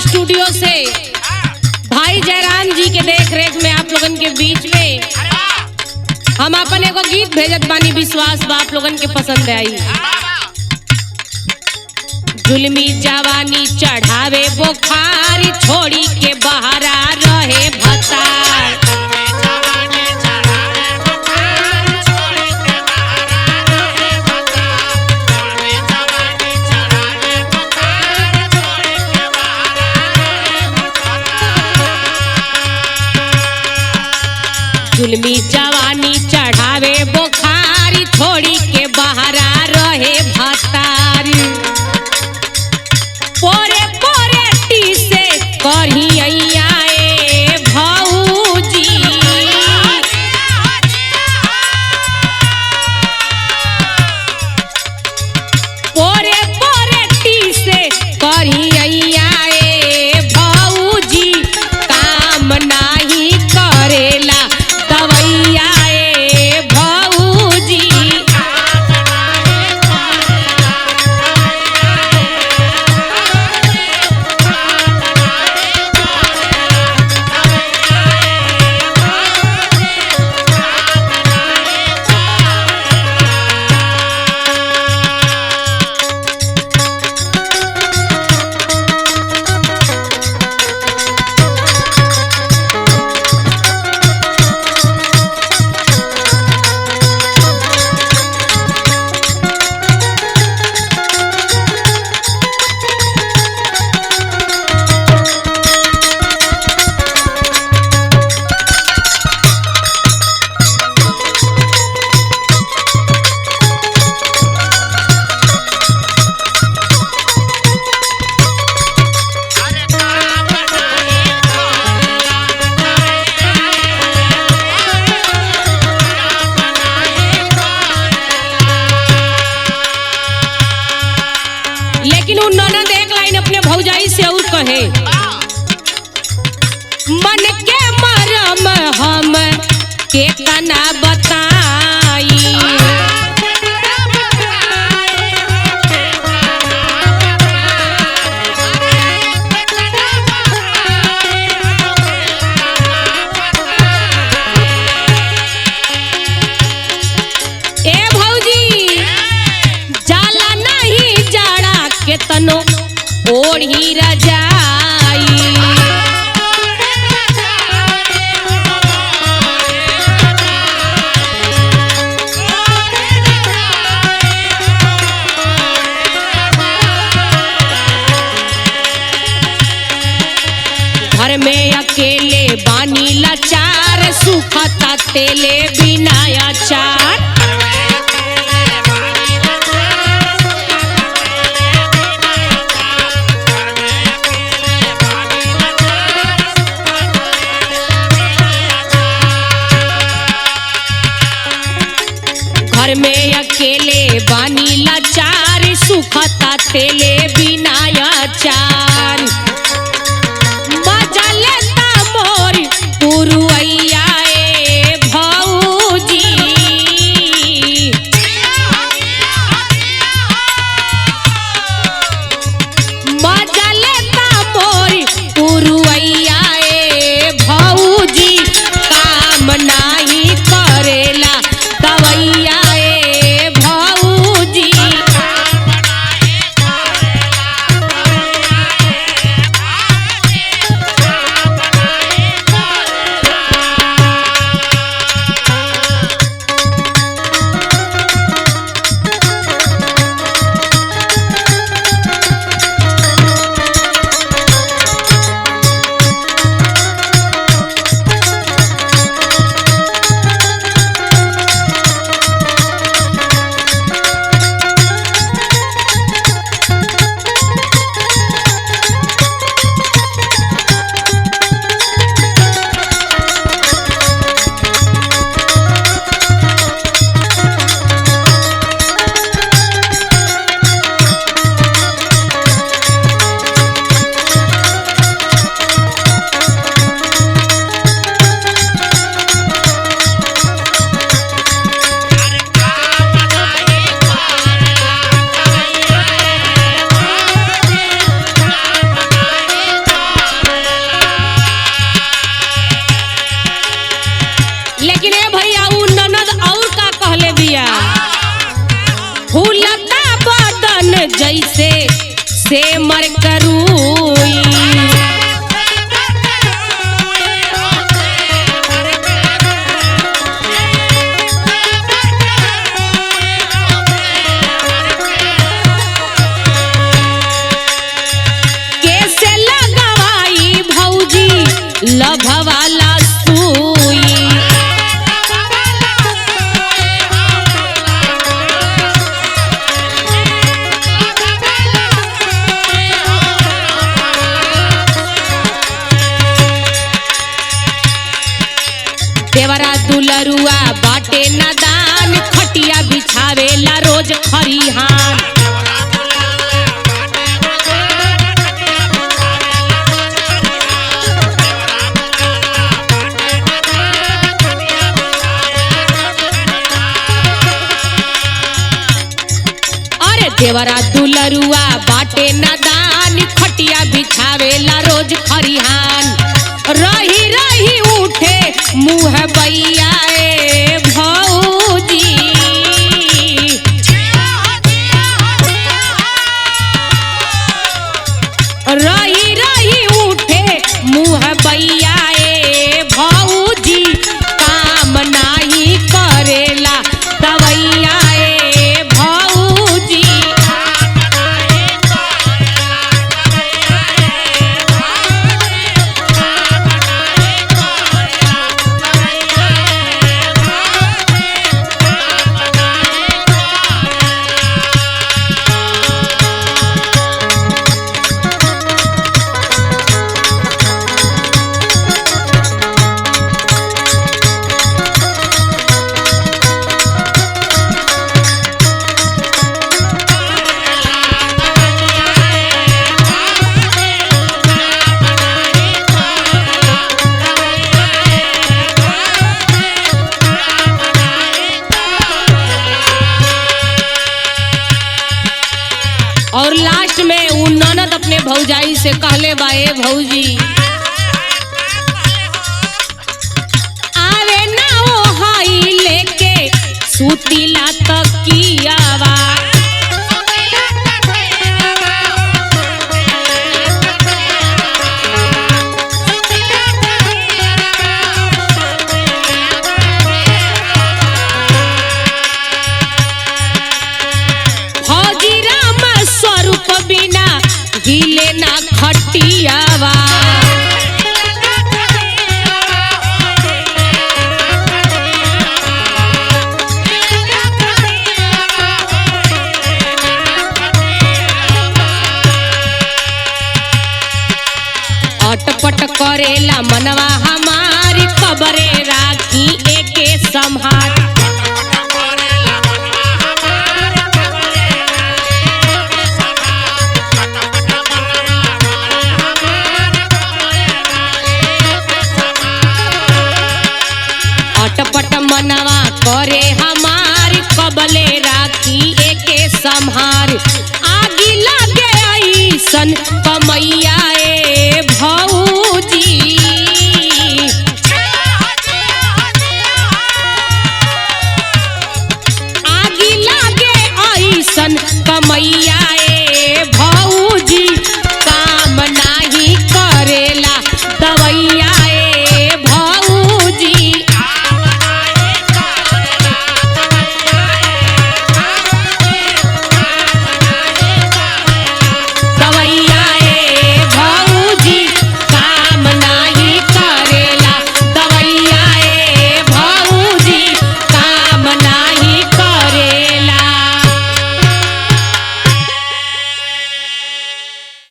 Studio से भाई जयराम जी के देख रेख में आप लोगन के बीच में हम अपन एगो गीत भेजत बानी। विश्वास बा आप लोगन के पसंद आई। जुलमी जवानी चढ़ावे बुखार, छोड़ी के बहरा रहे भतार। जुलमी जवानी चढ़ावे बुखार, छोड़ी के बहरा रहे भतार। पोरे पोरे टी से करही आए भौजी, पोरे पोरे टी से करही आए भौजी, काम नाही करेला दवैया ए भौजी। लेकिन उ ननद एक लाइन अपने भौजाई से और कहे, मन के मरम हम के कना बताई। ए भौजी, जाला नहीं जाड़ा के तनो ओढ़ी रजाई। घर में अकेले बानी लाचार, सुखता तेले बिना अचार। घर में अकेले बानी लाचार, सुखता तेले बिना अचार। मजा लेता मोर पुरुवैया ए भौजी, मजा लेता मोर पुरुवैया ए भौजी, काम नाही करेला दवैया ए भौजी। लभवाला सुई। देवरा दुलरुआ बाटे नादान, खटिया बिछावेला रोज खरिहान। अरे देवरा दुलरुआ बाटे नादान, खटिया बिछावेला रोज खरिहान। रही रही उठे मुँह बैया ए भौजी। रही रही उठे मुँह बैया ए भौजी, काम नाही करेला दवैया ए भौजी। और लास्ट में उ ननद अपने भौजाई से कहले बा ए भौजी, आवे ना ओ हाई लेके सुतीला तकियावा। फौजी राम स्वरूप बिना हिले ना खटियावा। अटपट करेला मनवा हमारी, कबरे राखी एके संहार। अटपट मनवा करे हमार, कबले राखी एके संहार। आगी लागे ऐसन कमैया।